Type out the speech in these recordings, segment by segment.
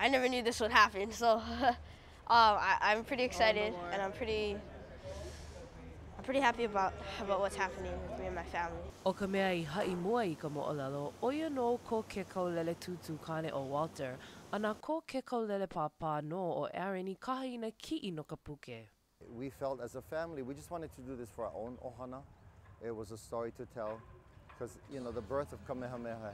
I never knew this would happen, so I'm pretty excited and I'm pretty I'm pretty happy about about what's happening with me and my family. ʻO ka mea i haʻi mua i ka moʻolelo, ʻo ia nō ko Kekaulele tūtū kāne ʻo Walter, a na ko Kekaulele pāpā nō ʻo Aaron i kaha i nā kiʻi no ka puke. We felt as a family, we just wanted to do this for our own ohana. It was a story to tell because, you know, the birth of Kamehameha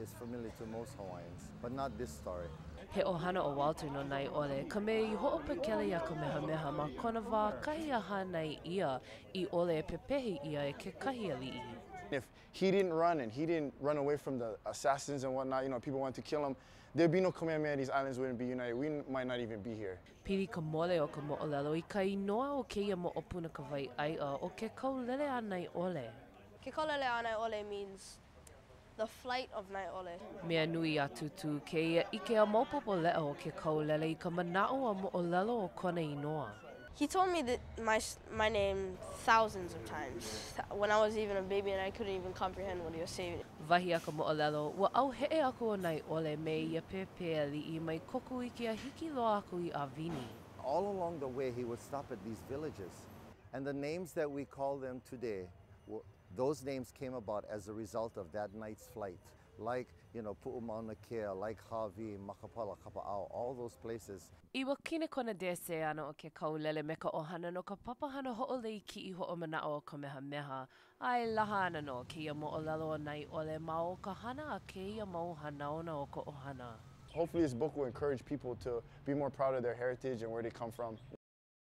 is familiar to most Hawaiians, but not this story. He ʻohana ʻo Walter no Naeʻole, ka mea i hoʻopakele iā Kamehameha ma kona wā kahi a hānai ʻia i ʻole e pepehi ʻia e kekahi aliʻi. If he didn't run and he didn't run away from the assassins and whatnot, you know, people wanted to kill him, there'd be no Kamehameha, these islands wouldn't be united, we might not even be here. Pili ka mole o ka moʻolelo i ka inoa o kēia moʻopuna Kawaiʻaeʻa ʻo Kekaulele a Naeʻole. Kekaulele a Naeʻole means the flight of Naeʻole. Mea nui iā Tūtū kēia ʻike a maopopo leʻa ʻo Kekaulele i ka manaʻo a moʻolelo o kona inoa. He told me that my my name thousands of times when I was even a baby and I couldn't even comprehend what he was saying. Wahi a ka moʻolelo, ua ʻauheʻe aku ʻo Naeʻole me ia pēpē aliʻi mai Kokuiki a hiki loa aku i ʻĀwini. All along the way he would stop at these villages and the names that we call them today, those names came about as a result of that night's flight. Like, you know, Puʻu Mauna Kea, like Hawi, Makapala, Kapaʻau, all those places. I Wakinekona DC ana ʻo Kekaulele me ka ʻohana no ka papahana hoʻolei kiʻi hoʻomanaʻo o Kamehameha, A e laha ana nō kēia moʻolelo o Naeʻole ma o ka hana a kēia mau hanauna o ka ʻohana. Hopefully this book will encourage people to be more proud of their heritage and where they come from.